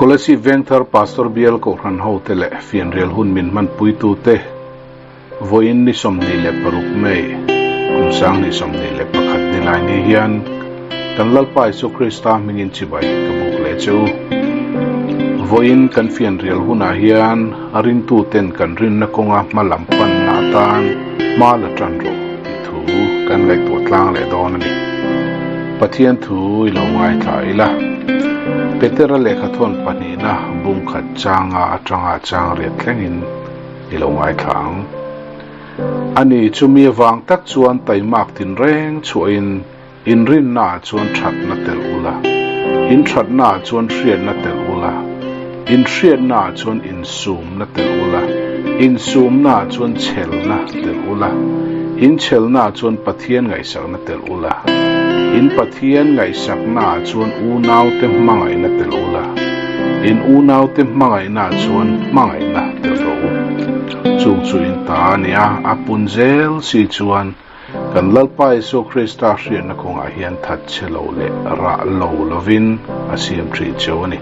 Kolasib Vengthar Pastor Bial Kohhran hote leh fianrial hun min hmanpuitute vawiin ni 26 May kum 2021 nilai ni hian kan Lalpa Isua Krista hmingin chibai ka buk leh che u. Vawiin kan fianrial hunah hian a ringtuten kan rinna kawnga hma lam panna atan hma la tan rawh tih thu kan ngaihtuah tlang leh dawn a ni. Pathian thu i lo ngaithla ila, Petera lehkhathawn pahnihna bungkhat changa atanga chang riat thlengin i lo ngaithla ang. Ani chumi avang tak chuan taimak tinreng chhuahin Inrinnaah chuan thatna tel ula, inthatnaah chuan hriatna tel ula, inhriatnaah chuan insumna tel ula, insumnaah chuan chhelna tel ula, inchelnaah chuan Pathian ngaihsakna tel ula, in Pathian ngaihsaknaah chuan unaute hmangaihna tel ula, in unaute hmangaihnaah chuan hmangaihna tel rawh u. Chung chu in ta a nia, a pun zel si chuan Kan Lalpa Isua Krista hriatna kawngah hian that che lo leh rah lo lovin a siam thin cheu a ni.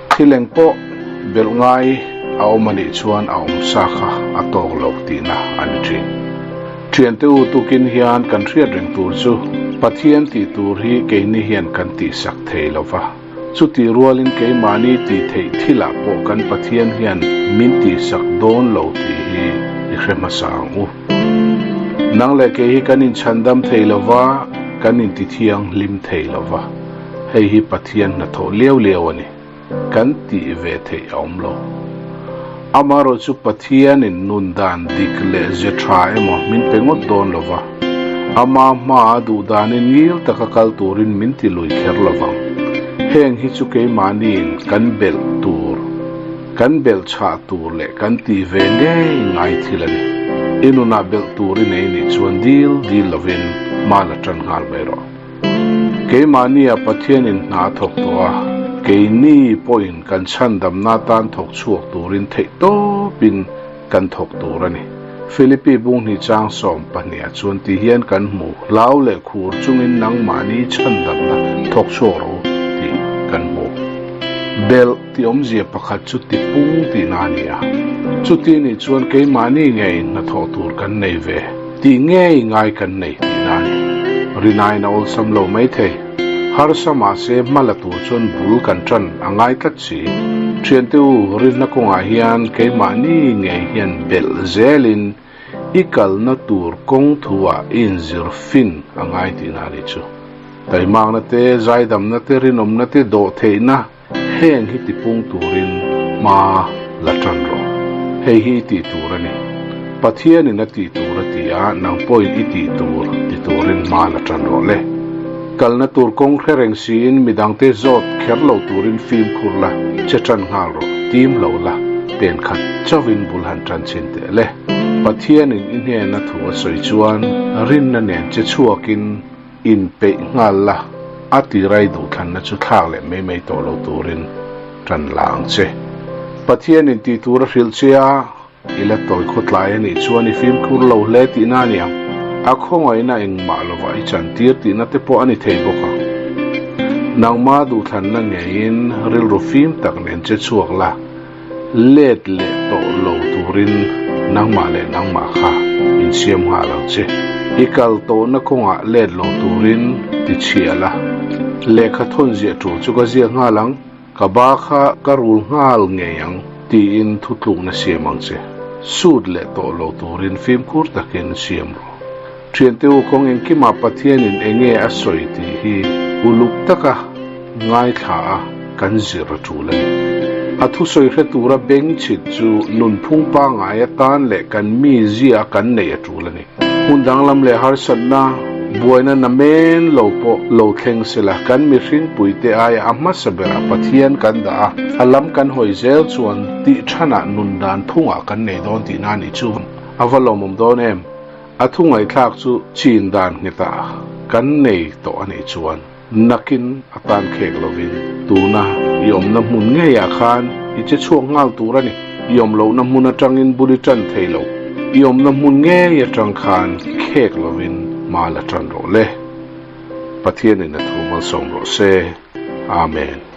Thil eng pawh belh ngai a awm a nih chuan a awm sa kha a tawk lo tihna a ni thin. Thiante u tukin hian kan hriat reng tur chu Pathian tih tur hi keini hian kan tihsak thei lo va, chutih rualin keimahni tih theih thilah pawh kan Pathian hian min tihsak dawn lo tih hi i hre hmasa ang u. Nang leh kei hi kan inchhandam thei lo va, kan intithianghlim thei lo va, hei hi Pathian hnathawh liau liau a ni. Kan tih ve theih a awm lo. Amaherawh chu Pathianin nun dan dik leh ze tha emaw min pe ngawt dawn lo va, ama hmaa duh danin ngil taka kal turin min ti lui kher lo vang. Heng hi chu keimahniin kan belh tur. Kan belh chhah tur leh kan tih ve ngei ngai thil a ni. I nunah belh tur i nei nih chuan dil dil lovin hma la tan nghal mai rawh. Keimahnia Pathianin hna a thawk tawh a, keini pawhin kan chhandamna atan thawk chhuak turin theih tawpin kan thawk tur a ni. Philippi bunghnih chang 12 chuan ti hian kan hmu, Hlau leh khur chungin nangmahni chhandamna thawk chhuak rawh u tih kan hmu. Belh tih awmzia pakhat chu tipung tihna a ni a, chuti nih chuan keimahni ngei hnathawh tur kan nei ve tih ngei ngai kan nei tihna a ni. Rinain a awlsam lo maithei. Harsa mahse hma la tur chuan bul kan tan a ngai tlat si. Thiante u, rinna kawngah hian keimahni ngei hian belh zelin i kalna tur kawng thuah i inzir fin a ngai tihna a nih chu. Taimakna te, zaidamna te, rinawmna te, dawhtheihna heng hi tipung turin hma la tan rawh. Hei hi i tih tur a ni. Pathianin a tih tur a ti a, nang pawhin i tih tur ti turin hma la tan rawh le. Kalna tur kawng hre reng siin midangte zawt kher lo turin fimkhur la, che tan nghal rawh, tim lo la, pen khat chauhin bul han tan chhin teh le. Pathianin i hnena thu a sawi chuan rinna nen che chhuakin inpeih nghal la, a tirai duhthlanna chu thlak leh mai mai tawh lo turin tan la ang che. Pathianin tih tur a hrilh che a, I la tawi khawtlai a nih chuan i fimkhur lo hle tihna a ni ang. A khawngaihna engmah lovah i chantir tihna te pawh a ni thei bawk ang. Nangma duhthlanna ngeiin rilru fim tak nen che chhuak la, let leh tawh lo turin nangmah leh nangmah kha insiam nghal ang che. I kal tawhna kawngah let lo turin ti chhiah la, lehkha thawn ziah tul chu ka ziak nghal ang. Ka ba kha ka rul nghal ngei ang tiin thutlukna siam ang che. Sut leh tawh lo turin fimkhur takin siam rawh. Thiante u kawng engkimah Pathianin enge a sawi tih hi uluk taka ngaithla a kan zir a tul a ni. A thusawi hre tura beng chhit chu nunphung pangngai atan leh kan mizia kan neih a tul a ni. Hmun danglam leh harsatna, buaina na men lo pawh lo thleng sela, kan mihring puite aia a hmasa berah Pathian kan dah a, a lam kan hawi zel chuan tih thanah nun dan phungah kan nei dawn tihna a nih chu a va lawmawm dawn em? A thu ngaihthlak chu chin dan nghetah kan nei tawh a nih chuan nakin a tan khek lovin tuna i awmna hmun ngeiah khan i che chhuak nghal tur a ni. I awm lohna hmun atangin bul i tan thei lo. I awmna hmun ngei atang khan khek lovin hma la tan rawh le. Pathianin a thu malsawm rawh se. Amen.